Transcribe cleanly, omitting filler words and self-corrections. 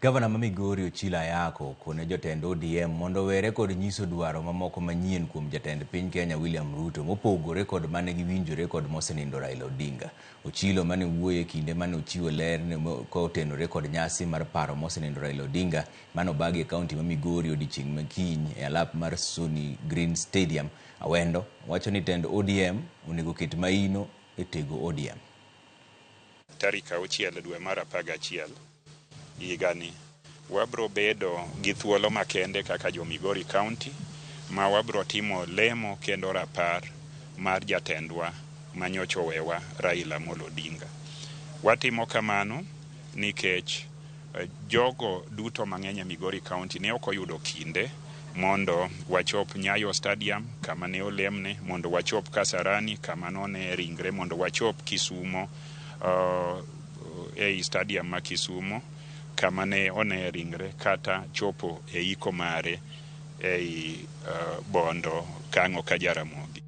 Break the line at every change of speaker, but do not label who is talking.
Gavana ma Migori Ochilo Ayako okone jotend ODM mondo owere kod nyiso dwaro mamoko manyien kuom jatend piny Kenya William Ruto mopogore kod mane giwinjore kod mosenindo Raila Odinga. Ochilo mane wuoyo e kinde mane ochiwo ler kotenore kod nyasi mar paro mosenindo Raila Odinga mane obagi e kaunti ma Migori odiochieng' ma kiny e alap mar Sony Green Stadium, Awendo, wacho ni tend ODM onego ket maino e tego ODM.
Tarik 6 dwe mar 11 higani wabro bedo gi thuolo makende kaka jo Migori County ma wabro timo lemo kendo rapar mar jatendwa manyocha owewa Raila Amolo Odinga. Watimo kamano nikech jogo duto mang'eny e Migori County ne ok oyudo kinde mondo wachop Nyayo Stadium kama ne olemne, mondo wachop Kasarani kama none ringre, mondo wachop Kisumo ei stadium ma Kisumo kama ne one ringre, kata chopo e iko mare ei Bondo Kang'o ka Jaramogi.